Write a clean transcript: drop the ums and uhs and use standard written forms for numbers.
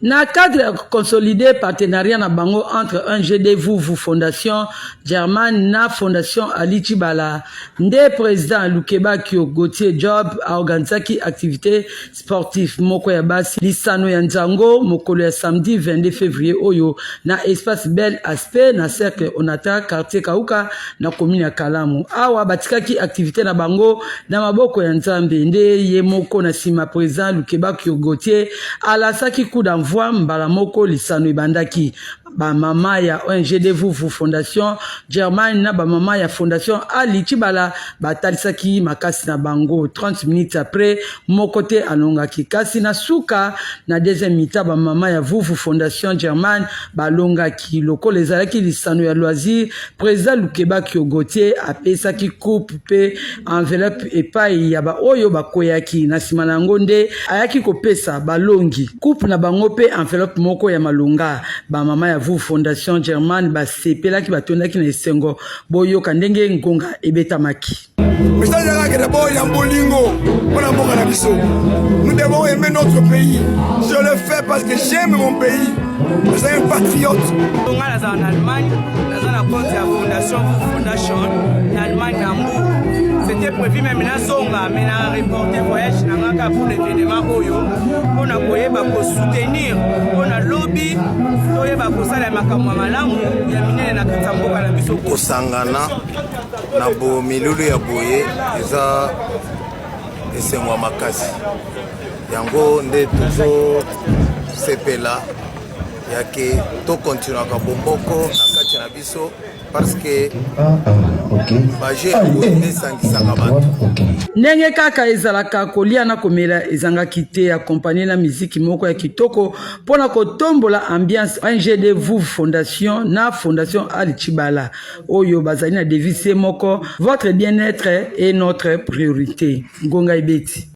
Na cadre ya consolider partenariat na bango entre ONGD Vuvu Fondation German na Fondation Ali Tshibala, nde president Lukebakio Gauthier Job a organisaki activite sportif moko ya basi lisano ya nzango mokolo ya samedi 22 février oyo na espace Bel Aspect na cercle Onatra quartier Kauka na commune ya Kalamu. Awa batikaki activite na bango na maboko ya Nzambe nde ye moko na nsima president Lukebakio Gauthier alasaki coup d'envoi mbala moko lisano ebandaki. Bamama ya ONGD Vuvu Fondation Germaine na bamama ya Fondation Ali Tshibala batalisaki makasi na bango. 30 minutes après, moko te alongaki, kasi na suka na deuxième mi-temps bamama ya Vuvu Fondation Germaine balongaki. Lokola ezalaki lisano ya loisir, président Lukebakio Gauthier apesaki coupe mpe enveloppe epai ya baoyo bakweyaki. Na nsima na yango nde ayaki kopesa balongi coupe na bango mpe enveloppe moko ya malonga. Bamama ya Vuvu Fondation Germaine basepelaki, batondaki na esengo. Boyoka ndenge ngonga ebetamaki. Message ezalaka d'abord ya bolingo mpona mboka na biso. Nous devons aimer notre pays. Je le fais parce que j'aime mon pays. Je suis un patriote. Nga nazala na Allemagne, naza na compte ya fondation Fondation na Allemagne, na Hambourg. C'était prévu même nazonga, mais na reporté voyage na nga kaka pour l'événement oyo, mpona koyeba kosoutenir, mpona lobi toyeba kosala makambo ya malamu ya minene na kati ya mboka na biso. Kosangana na bo milulu ya boye eza esengo ya makasi. Yango nde tozosepela yake tokontinuaka bomoko na kati na biso, parce que baje oyo nde esangisaka bato. Ndenge kaka ezalaka, kolia na komela ezangaki te, accompagné na miziki moko ya kitoko mpona kotombola ambiance. ONGD Vuvu Fondation na Fondation Ali Tshibala oyo bazali na devise moko: "Votre bien-être est notre priorité." Ngonga ebeti.